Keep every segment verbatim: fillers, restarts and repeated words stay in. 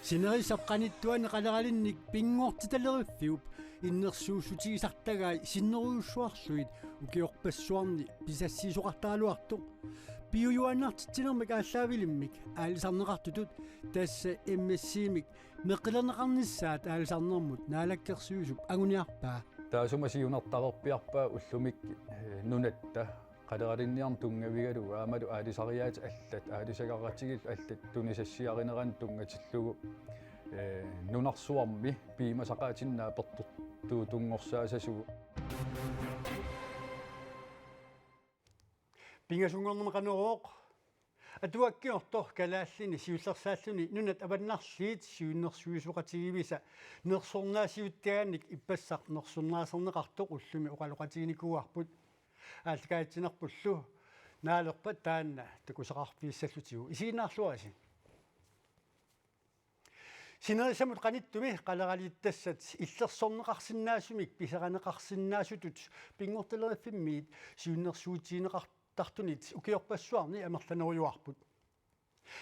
Sinerissap qanittuani Qaleralinnik pinngortitaleriffiup innersuussutigisartagai sinnerujussuarlugit ukiorpassuarni pisassiisoqartaraluartoq piujuaannartitsinermik aallaavilimmik aalisarneqartutut, tassa M S C-mik meqqilerneqarnissaat aalisarnermut naalakkersuisup anguniarpaa. Taassuma siunertareerpiarpaa ullumikkut, eh, nunatta Qaleralinniarneq tunngavigalugu aammalu aalisariaat allat, aalisagaqatigiit allat tunisassiarineranut tunngatillugu, eh, nunarsuarmi piumasaqaatinik naapertortuutunngorsaassasugut. Pingasunngornermi Qanorooq. Atuakkiortoq kalaallini siullersaalluni nunat avannarliit siunnersuisoqatigiivisa nersornaasiutitagaannik ippassaq nersornaaserneqartoq ullumi oqaloqatiginikuuarput. Aallakaatitsinerpullu naalerpat taanna takusaqarfigissallutigu. Isiginnaarluarisi. Sinerissamut qanittumi qaleralittassat illersorneqarsinnaasumik pisarineqarsinnaasutut pinngortileriffimmit siunnersuutigineqartartunit ukiorpassuarni amerlanerujuarput.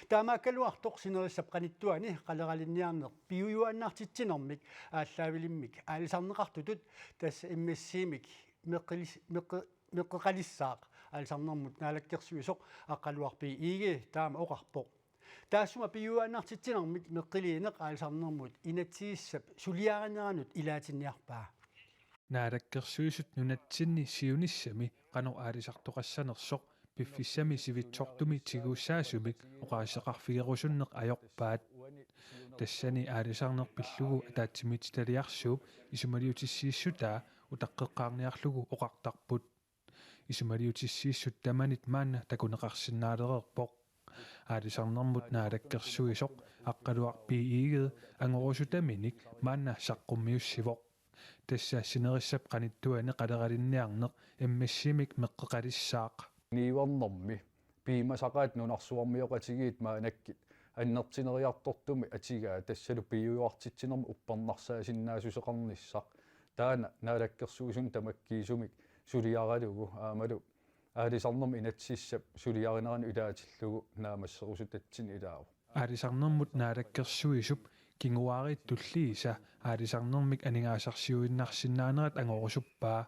Taamaakkaluartoq sinerissap qanittuani Qaleralinniarneq piujuaannartitsinermik aallaavilimmik aalisarneqartutut, tassa M S C-mik meqqilis-, meqqi-, meqqeqalissaaq aalisarnermut naalakkersuisoq Aqqaluaq B. Egede taama oqarpoq. Taassuma piujuaannartitsinermik meqqiliineq aalisarnermut inatsisissap suliarineranut ilaatinniarpaa. Naalakkersuisut nunatsinni siunissami qanoq aalisartoqassanersoq piffissami sivitsortumi tigussaasumik oqaaseqarfigerusunneq ajorpaat. Tassani aalisarneq pillugu ataatsimiititaliarsuup isumaliutissiissutaa utaqqeqqaarniarlugu oqartarput. Isumaliutissiissut tamanit maanna takuneqarsinnaalereerpoq. Aalisarnermut naalakkersuisoq Aqqaluaq B. Egede angorusutaminik maanna saqqummiussivoq. Tassa sinerissap qanittuani Qaleralinniarneq M S C-mik meqqeqalissaaq. Niuernermi piumasaqaat nunarsuarmioqatigiit maannakkut annertuneriartortumik atugaat, tassalu piujuartitsinermi uppernarsaasinnaassuseqarnissaq. Taanna naalakkersuisunut tamakkiisumik suliaralugu aammalu aalisarnermut inatsisissap suliarineranut ilaatillugu naammasserusutatsinni ilaavoq. Aalisarnermut naalakkersuisup kinguaariit tulliisa aalisarnermik aningaasarsiuinnarsinnaanerat angorusuppaa.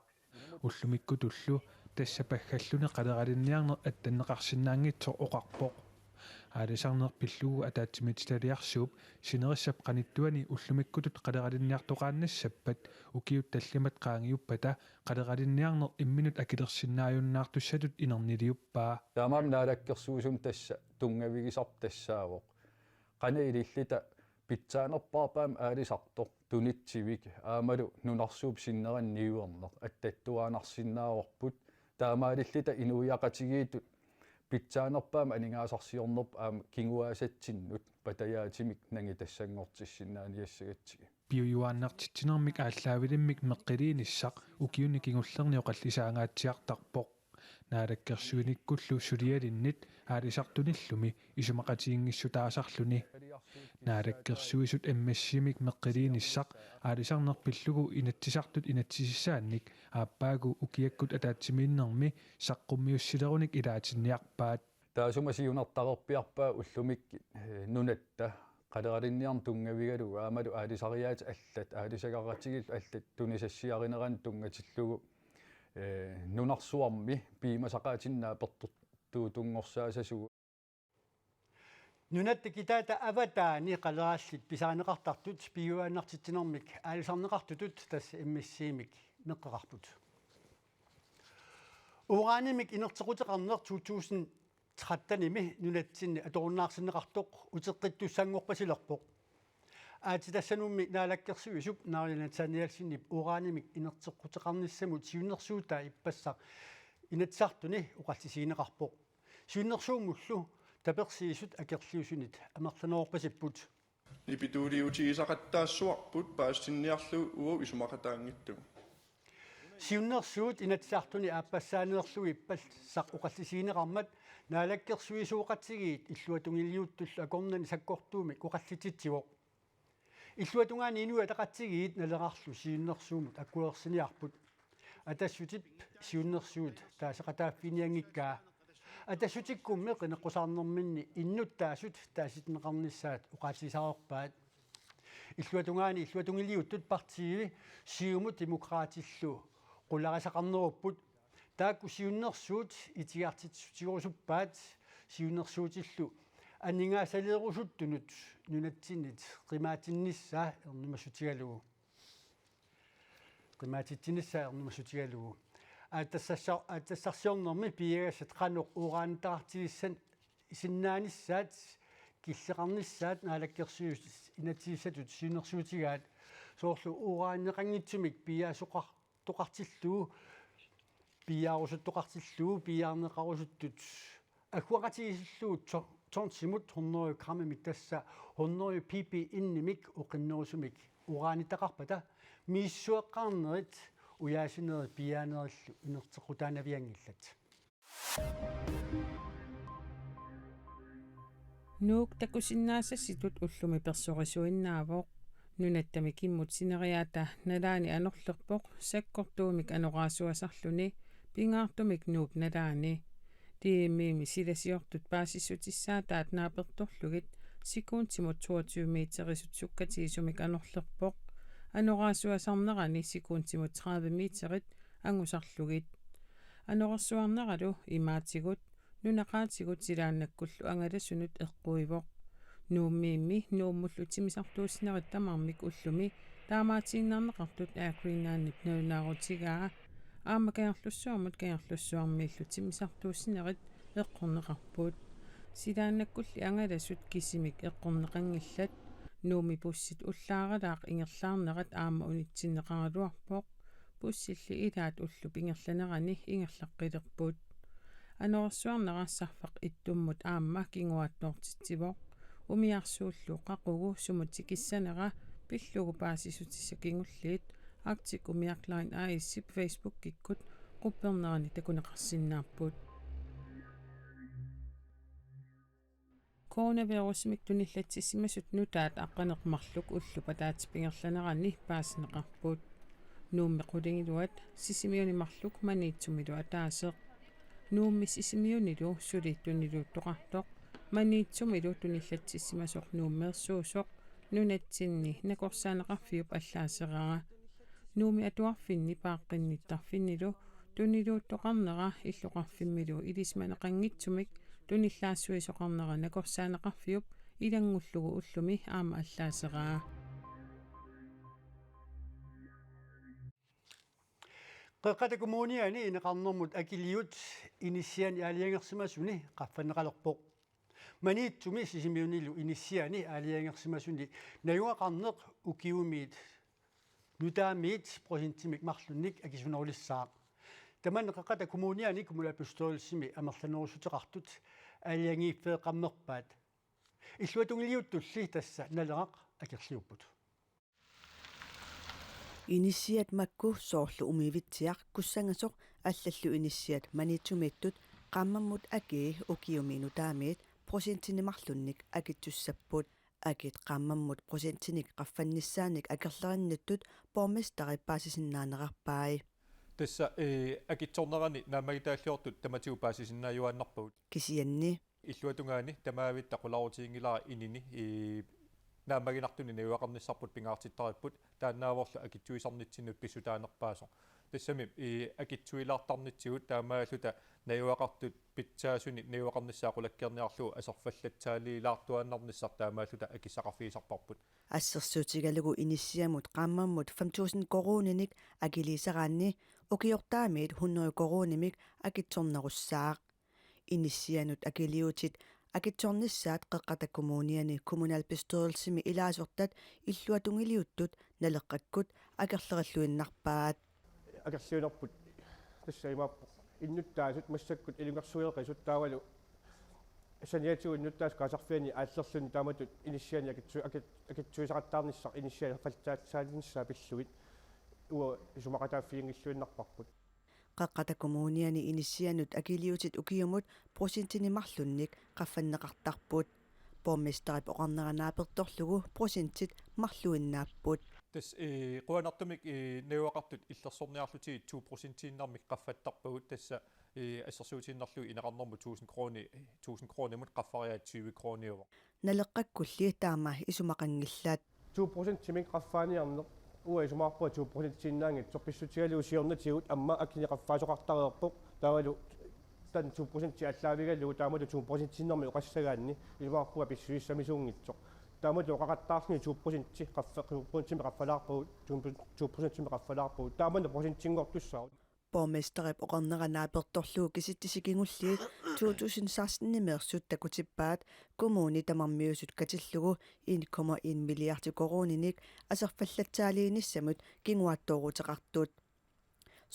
Ullumikkutullu tassa paggalluni Qaleralinniarneq attanneqarsinnaanngitsoq oqarpoq. Aalisarneq pillugu ataatsimiititaliarsuup sinerissap qanittuani ullumikkutut qaleralinniartoqaannassappat ukiut tallimat qaangiuppata Qaleralinniarneq imminut akilersinnaajunnaartussatut inerniliuppaa. Taamaammat naalakkersuisuni tassa tunngavigisarput tassaavoq: Qanoq ililluta pitsaanerpaarput aamma aalisartoq tunitsivik aammalu nunarsuup sinnerani niuerneq attattuaannarsinnaavarput, taamaalilluta inuiaqatigiittut pitsaanerpaamik aningaasarsiornerput aamma kinguaassatsinnut patajaatsumik nangitassanngortissinnaaniassagatsigit. Piujuaannartitsinermik aallaavilimmik meqqiliinissaq ukiuni kingullerni oqallisaangaatsiartarpoq. Naalakkersuinikkullu sulialinnit aalisartunillumi isumaqatiginngissutaasarluni. Naalakkersuisut M S C-mik meqqiliinissaq aalisarneq pillugu Inatsisartut inatsisissaannik aappaagu ukiakkut ataatsimiinnermi saqqummiussilerunik ilaatinniarpaat. Taassuma siunertareerpiarpaa ullumikkut, eh, nunatta Qaleralinniarneq tunngavigalugu aammalu aalisariaat allat, aalisagaqatigiit allat tunisassiarineranut tunngatillugu, eh, nunarsuarmi piumasaqaatinik naapertortuutunngorsaassasugut. Nunatta kitaata avataani qalerallit pisarineqartartut piujuaannartitsinermik aalisarneqartutut, tassa M S C-mik meqqeqarput. Uranimik inerteqquteqarneq to tusind tretten-imi nunatsinni atorunnaarsinneqartoq uteqqittussanngorpasilerpoq. Aatsitassanummi naalakkersuisup Naaja Nathanielsenip uranimik inerteqquteqarnissamut siunnersuutaa ippassaq Inatsisartuni oqallisigineqarpoq. Siunnersuummullu tapersiisut akerliusunit amerlanerorpasipput. Nipituuliutigisaqattaassuarput paasitinniarlugu uagut isumaqataanngitsugut. Siunnersuut Inatsisartuni aappassaaneerlugit ippassaq oqallisigineqarmat naalakkersuisooqatigiit illuatungiliuttullu akornanni sakkortuumik oqallisitsivoq. Illuatungaani Inuit Ataqatigiit Nalerarlu siunnersuummut akuersiniarput. Atassutip siunnersuut taaseqataaffiginianngikkaa. Atassutikkummi qineqqusaarnerminni innuttaasut taasitinneqarnissaat oqaatigisarpaat. Illuatungaani illuatungiliuttut partiivi Siumut Demokraatillu qularisaqarnerupput. Taakku siunnersuut itigartitsisutigorusuppaat siunnersuutillu aningaasaleerusuttunut nunatsinnit qimaatinnissaa ernumassutigalugu. Qimaatitsinissaa ernumassutigalugu. Aatsassarsio-, aatsassarsarsiornermi piiagassat qanoq uranitaqartigissan-, sinnaanissaat killeqarnissaat naalakkersuisut inatsisissatut siunnersuutigaat soorlu uraneqanngitsumik piiaasoqar-, toqartillugu, piiaarusuttoqartillugu, piiaarneqarusuttut agguaqatigiissillugu to-, tonsimut hundrede grammimik tassa hundrede ppm-imik oqinnerusumik uranitaqarpata misissueqqaarnerit ujaasinerit piiaanerillu inerteqqutaanavianngillat. Nuuk takusinnaasassitut ullumi persorisuinnaavoq. Nunatta Mikimmut sineriaata nalaani anorlerpoq sakkortuumik anoraasuasarluni pingaartumik Nuup nalaani. D M-imi silasiortut paasissutissaataat naapertorlugit sekundimut toogtyve meterisut sukkatigisumik anorlerpoq. Anoraasuasarnerani sekundimut tredive meterit angusarlugit. Anorersuarneralu imaatigut nunaqaatigut silaannakkullu angalasunut eqquivoq. Nuummiimmi Nuummullu timmisartuussinerit tamarmik ullumi taamaatiinnarneqartut Air Greenlandip nalunaarutigaa. Aamma Kangerlussuarmut Kangerlussuarmiillu timmisartuussinerit eqqorneqarput. Silaannakkulli angalasut kisimik eqqorneqanngillat. Nuummi bussit ullaaralaaq ingerlaarnerat aamma unitsinneqaraluarpoq. Bussilli ilaat ullup ingerlanerani ingerlaqqilerput. Anorersuarnera Sarfaq Ittummut aamma kinguaattoortitsivoq. Umiarsuullu qaqugu sumut tikissanera pillugu paasissutissat kingulliit Arctic Umiaq Line A/S-ip Facebookikkut quppernerani takuneqarsinnaapput. Coronavirusimik tunillatsissimasut nutaat aqqaneq-marluk ullup ataatsip ingerlanerani paasineqarput. Nuummi qulingiluat Sisimiuni marluk Maniitsumilu ataaseq. Nuummi Sisimiunilu suli tuniluuttoqartoq, Maniitsumilu tunillatsissimasoq Nuummeersuusoq, nunatsinni nakorsaaneqarfiup allaaseraa. Nuummi atuarfinni paaqqinnittarfinnilu tuniluuttoqarnera illoqarfimmilu ilisimaneqanngitsumik tunillaassuisoqarnera nakorsaaneqarfiup ilanngullugu ullumi aamma allaaseraa. Qeqqata Kommuniani ineqarnermut akiliut inissianik aalajangersimasuni qaffanneqalerpoq. Maniitsumi Sisimiunilu inissianik aalajangersimasuni najugaqarneq ukiumiit nutaamiit procentimik marlunnik akisunerulissaaq. Tamanna Qeqqata Kommuniani kommunalbestyrelsimi amerlanerussuteqartut aalajangiiffeeqqammerpaat. Illuatungiliuttulli tassa Naleraq akerliupput. Inissiat makku soorlu Umivitsiaq, Kussangasoq allallu inissiat Maniitsumiittut qaammammut akii ukiumi nutaamiit procentinik marlunnik akitsussapput. Akit qaammammut procentinik qaffannissaanik akerlerinnittut borgmesteri paasisinnaanerarpai. Tassa, eh, akitsornerani naammagitaalliortut tamatigut paasisinnaajuaannarpagut. Kisianni illuatungaani tamaavitta qularutiginngilara inini, ii, naammaginartuni najugaqarnissarput pingaartittaripput, taannaavorlu akitsuisarnitsinnut pissutaanerpaasoq. Tassami, ii, akitsuilaartarnitsigut taamaalluta najugaqartut pitsaasunik najugaqarnissaa qulakkeerniarlugu aserfallatsaaliilaartuaannarnissaq taamaalluta akissaqarfigisarparput. Assersuutigalugu inissiamut qaammammut fem tusind koruuninik akiliisaraanni ukiortaamiit hundrede koruunimik akitsornerussaaq. Inissianut akiliutit akitsornissaat Qeqqata Kommuniani kommunalbestyrelsimi ilaasortat illuatungiliuttut Naleqqakkut akerlerilluinnarpaat. Akerliunerput tassa imaappoq innuttaasut massakkut ilungersueqisut taavalu saniatigut innuttaasut kaasarfianni aallerluni taamatut inissianik akitsu-, akit-, akitsuisaqattaarnissaq inissiat faltaatsaalinnissaa pillugit uagut isumaqataaffiginngilluinnarparput. Qeqqata Kommuniani inissianut akiliutit ukiumut procentinik marlunnik qaffanneqartarput. Borgmesterip oqarnera naapertorlugu procentit marluinnaapput. Tassa, eh, qujanartumik, eh, najugaqartut illersorniarlutigit to procentiinnarmik qaffattarpagut, tassa, eh, assersuutigiinnarlugu ineqarnermut tusind krooni, tusind kroonimut qaffariaat tyve krooniuvoq. Naleqqakkulli taama isumaqanngillat. To procentimik qaffaaniarneq uanga isumaqarpunga to procentiinnaanngitsoq, pissutigalugu siornatigut aamma akini qaffaasoqartareerpoq, taavalu taanna to procenti aallaavigalugu taamatut to procentiinnarmik oqassagaanni isumaqarpunga pissusissamisuunngitsoq. Taamatut oqaqattaarluni to procenti qaffa-, to procentimik qaffalaarpagut, to procentimik qaffalaarpagut, taamani procentinngortussaavoq. Borgmesterip oqarnera naapertorlugu kisitsisit kingulliit to tusind seksten-imeersut takutippaat kommunit tamarmiusut katillugu en komma en milliardi koruuninik aserfallatsaaliinissamut kinguaattooruteqartut.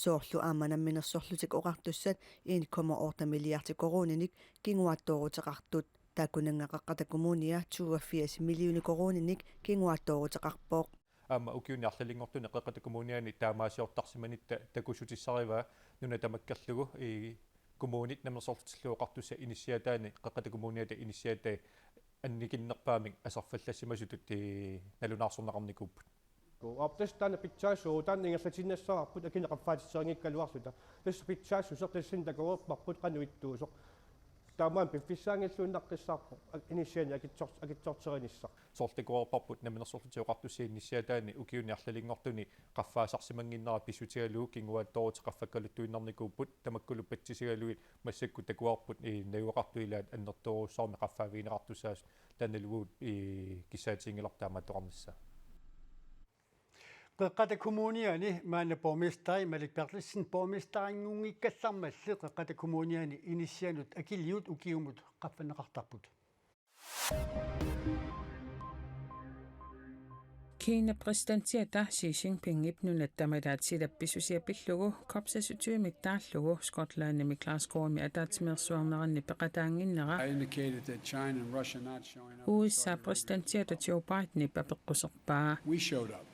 Soorlu aamma Namminersorlutik Oqartussat en komma otte milliardi koruuninik kinguaattooruteqartut. Taakkunannga Qeqqata Kommunia toogfirs millioni koruuninik kinguaattooruteqarpoq. Aamma ukiuni arlalinngortuni Qeqqata Kommuniani taamaasiortarsimanitta takussutissarivaa nuna tamakkerlugu i kommunit Namminersorlutillu Oqartussat inissiataanni Qeqqata Kommuniata inissiatai annikinnerpaamik aserfallassimasutut i nalunaarsorneqarnikuupput. Aap, tassa taanna pitsaassuuvoq, taanna ingerlatinnissavarput akini qaffaatisserinngikkaluarluta. Tassa pitsaassuseq, tassani takoreerparput qanoq ittuusoq. Taamaammat piffissaanngilluinnaqqissaarpoq, ak-, inissianik akitsor-, akitsorterinissaq. Soorlu takoreerparput Namminersorlutik Oqartussat inissiataanni ukiuni arlalinngortuni qaffaasarsimannginnera pissutigalugu kinguaattooruteqarfakkaluttuinnarnikuupput, tamakkulu patsisigalugit massakkut takuarput i najugaqartut ilaat annertoorujussuarmik qaffaavigineqartussaasut, taannalu i kissaatiginngilarput taamaattoqarnissaa. Qeqqata Kommuniani maanna borgmesteri Malik Berthelsen borgmesterinngunngikkallarmalli Qeqqata Kommuniani inissianut akiliut ukiumut qaffanneqartarput. Kina præsidentiata Xi Jinpingip nunatta malaat silap pissusia pillugu COP seksogtyvemik taallugu Skotlandimi Glasgowmi ataatsimeersuarneranni peqataannginnera I indicated that China and Russia not showing up U S A started to præsidentiata Joe Bidenip apeqquserpaa. We showed up.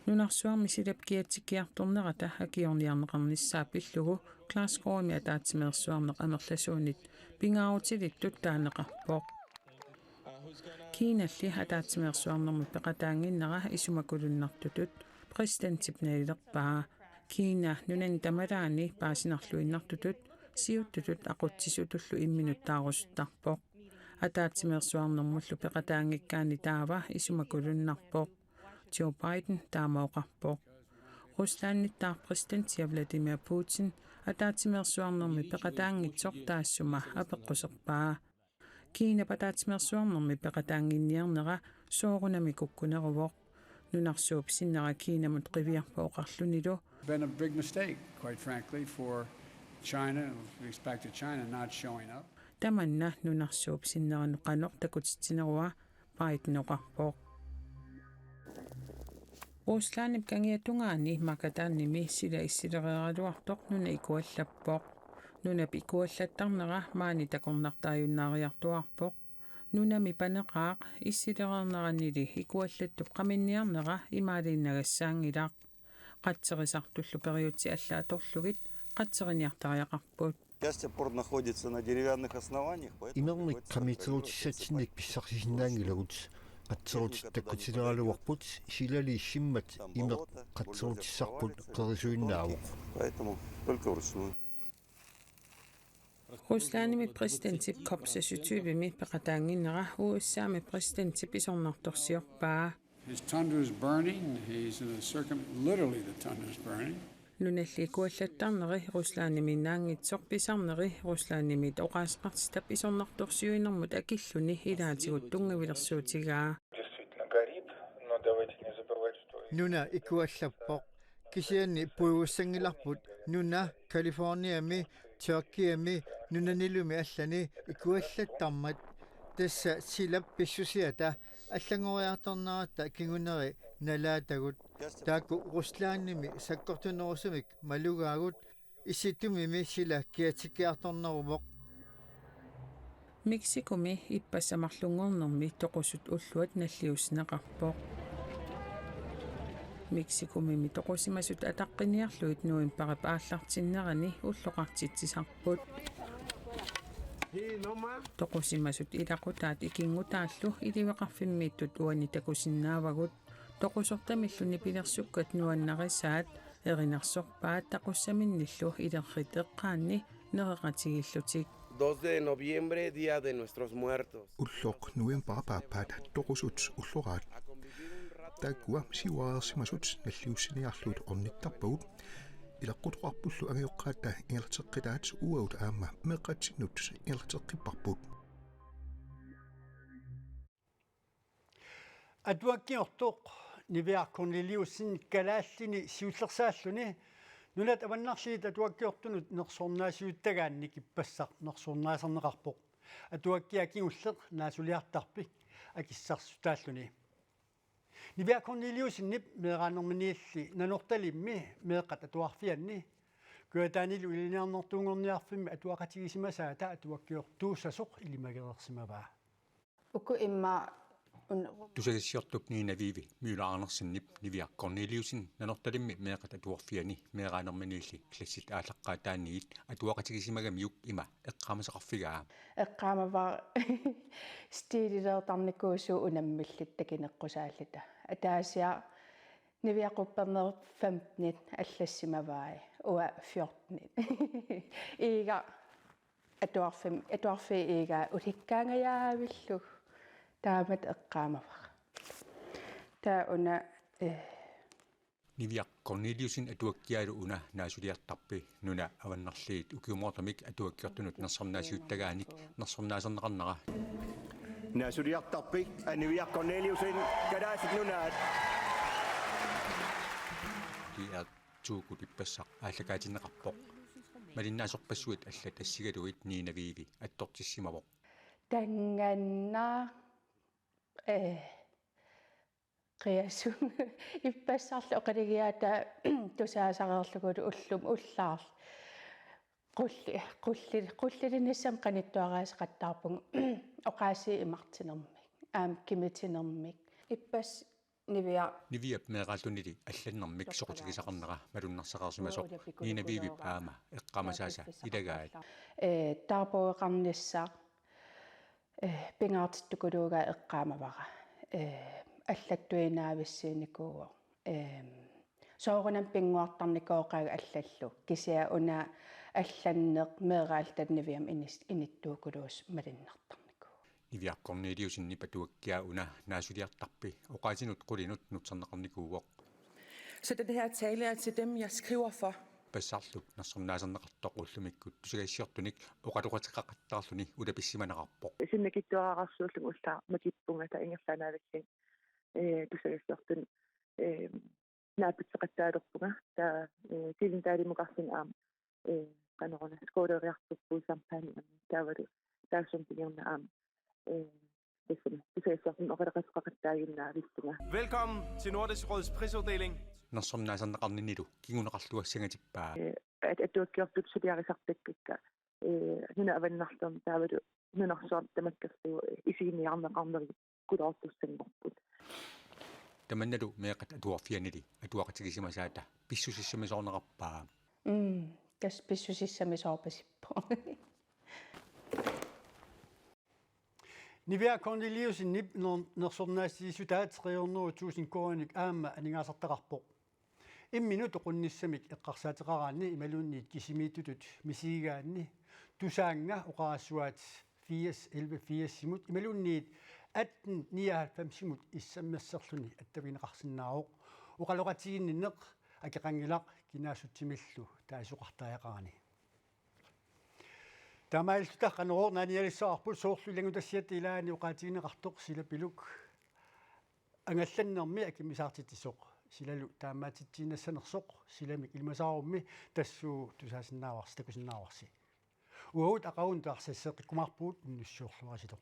Nunarsuarmi silap kiatsikkiartornerata akiorniarneqarnissaa pillugu Glasgowmi ataatsimeersuarneq amerlasuunit pingaarutilittut taaneqarpoq. Kinalli ataatsimeersuarnermi peqataannginnera isumakulunnartutut præsidentip nalilerpaa. Kina nunani tamalaani paasinarluinnartutut siuttutut aqutsisutullu imminut taarusuttarpoq. Ataatsimeersuarnermullu peqataanngikkaanni taava isumakulunnarpoq. Joe Biden taama oqarpoq. Ruslandittaaq præsidentia Vladimir Putin ataatsimeersuarnermi peqataanngitsoq taassuma apeqquserpaa. Kiinap ataatsimeersuarnermi peqataannginniarnera soorunami kukkuneruvoq. Nunarsuup sinnera Kiinamut qiviarpoq oqarlunilu: Been a big mistake, quite frankly, for China, with respect to China not showing up. Tamanna nunarsuup sinneranut qanoq takutitsinerua, Biden oqarpoq. Ruslandip kangiatungaani Magadanimi sila issilereeraluartoq nuna ikuallappoq. Nunap ikuallattarnera maani takornartaajunnaariartuaarpoq. Nunami paneqaaq, issilereerneranili ikuallattup qaminniarnera imaaliinnagassaanngilaq. Qatserisartullu periutsit alla atorlugit qatseriniartariaqarput. Часть опор находится на деревянных основаниях, поэтому Imermik приходится qamiteruutissatsinnik pissarsisinnaagilagut, qatserutit takkutileraaluarput, silali issimmat imeq qatserutissarput qerisuinnaavoq. Поэтому только вручную. Ruslandimi præsidentip COP seksogtyvemi peqataannginnera U S A-mi præsidentip isornartorsiorpaa. His tundra is burning. He's in a circum-, literally the tundra is burning. Nunalli ikuallattarneri Ruslandimiinnaanngitsoq pisarneri Ruslandimit oqaaseqartitap isornartorsiuinermut akilluni ilaatigut tunngavilersuutigaa. Действительно горит, но давайте не забывать, что Nuna ikuallappoq. Kisianni puigussanngilarput nuna Californiami, Turkeymi, nunanilumi allani ikuallattarmat. Tassa silap pissusiata allanngoriartorneratta kinguneri nalaatagut. Taakku Ruslandimi sakkortunerusumik malugaagut, Issitumimi sila kiatsikkiartorneruvoq. Mexicomi ippassaq marlunngornermi toqusut ulluat nalliussineqarpoq. Mexicomiimi toqusimasut ataqqiniarlugit novembarip aallartinnerani ulloqartitsisarput. Toqusimasut ilaqutaat ikinngutaallu iliveqarfimmiittut uani takusinnaavagut. Toqusortamillu nipilersukkat nuannarisaat, erinarsorpaat taqussaminnillu ilerrit eqqaanni nereqatigiillutik. Dos de noviembre, Día de Nuestros Muertos. Ulloq novembarip aappaat toqusut ulloraat. A convivir un rato Taakkua siuareersimasut nalliussiniarlugit ornittarpagut. Ilaquttoqarpullu angajoqqaata ingerlateqqitaat uagut aamma meeqqatsinnut ingerlateqqipparput. Atuakkiortoq Niviaq Korneliussen kalaallini siullersaalluni nunat avannarliit atuakkiortunut nersornaasiuttagaannik ippassaq nersornaaserneqarpoq. Atuakkiaq kingulleq naasuliartarpik akissarsutaalluni. Niviaq Korneliussenip meeraanerminiilli Nanortalimmi meeqqat atuarfianni Kujataanilu Ilinniarnertuunngorniarfimmi atuaqatigisimasaata atuakkiortuussasoq ilimagereersimavaa. Uku imma un- Tusagassiortup Nina Vivi Møller Andersenip Niviaq Korneliussen Nanortalimmi meeqqat atuarfianni meeraanerminiilli klassit aallaqqaataaniit atuaqatigisimagamiuk ima eqqaamasaqarfigaa. Eqqaamavara stiilileertarnikuusuuvoq unammilluta takineqqusaalluta. Ataasiaq Niviaq Uppernerup femten allassimavai, uanga fjorten. Iiga atuarfim-, atuarfii iiga ulikkaangajaavillugu. Taamatut eqqaamavara. Taava una, eh, Niviaq Korneliussen atuakkiaalu una naasuliartarpik nunat avannarliit ukiumoortumik atuakkiortunut nersornaasiuttagaanik nersornaaserneqarnera. Naasuliartarpik Niviaq Korneliussen, Kalaallit Nunaat. T R to-kut ippassaq aallakaatinneqarpoq. Malinnaasorpassuit allat assigalugit Nina Vivi attortissimavoq. Tannganna, eh, qiasu ippassarlu oqiligiata tusaasareerlugulu ullumi ullaarlu. Qulli-, qulli-, qullilinnissamik qanittuaraaseqattaarpugut oqaasii imartinermik, aamma kimitinermik. Ippassaq Niviaq. Niviap meeraallunili allannermik soqutigisaqarnera malunnarsaqarsimasoq Nina Vivip aamma eqqaamasaasa ilagaat. Eh, taarpugeqarnissaq, eh, pingaartittukuluugai eqqaamavara. Eh, allattuinaavissiinikuuvoq. Eh, soorunami pinnguartarnikooqaagut allallu. Kisianni una allanneq meeraalluta Niviamut inis-, inittuukuluusoq malunnartarnikuuvoq. Niviaq Korneliussenip atuakkiaa una naasuliartarpik oqaasinut qulinut nutserneqarnikuuvoq. Så den her tale er til dem, jeg skriver for. Ippassarlu nersornaaserneqartoq ullumikkut tusagassiortunik oqaloqateqaqattaarluni ulapissimaneqarpoq. Sinnakittuararsuullunga ullaaq makippunga taava ingerlaannavissannut, eh, tusagassiortunut, eh, naapitseqattaalerpunga taava, eh, tilintaalimukarluni aamma, eh, qanoruna skooleriartorpugut champagne aamma taavalu taassuma kingorna aamma, eh, tassami tusagassiortunut oqaloqateqaqattaaginnaavissunga. Velkommen til Nordisk Råds prisuddeling. Nersornaaserneqarninilu kinguneqarluassangatippaa. Eh, at-, atuakkiortut suliarisartakkakka, eh, nunat avannarliit taavalu nunarsuaq tamakkerlugu, eh, isiginiarneqarneri kuloortussanngorput. Tamannalu meeqqat atuarfiannili atuaqatigisimasaata pissusissamisoorneqarpaa. Mm, tassa pissusissamisoorpasippoq. Niviaq Korneliussenip ner-, nersornaasiissutaat tre hundrede tusind koruuninik aamma aningaasartaqarpoq. Imminut toqunnissamik eqqarsaateqaraanni imaluunniit kisimiittutut misigigaanni Tusaannga oqarassuaat firs elleve firsimut imaluunniit atten nioghalvfemsimut issammerserluni attavigineqarsinnaavoq. Oqaloqatiginninneq akeqanngilaq kinaassutsimillu taasisoqartariaqarani. Taamaalilluta Qanorooq naanialissavarput, soorlu ilanngutassiatta ilaanni oqaatigineqartoq silapiluk angallannermi akimmisaartitsisoq. Silalu taamaatitsiinnassanersoq silamik ilimasaarummi tassuuna tusaasinnaavarsi, takusinnaavarsi. Uagut aqagunnut taarsiasseqqikkumaarpugut, unnussiorluarisilu.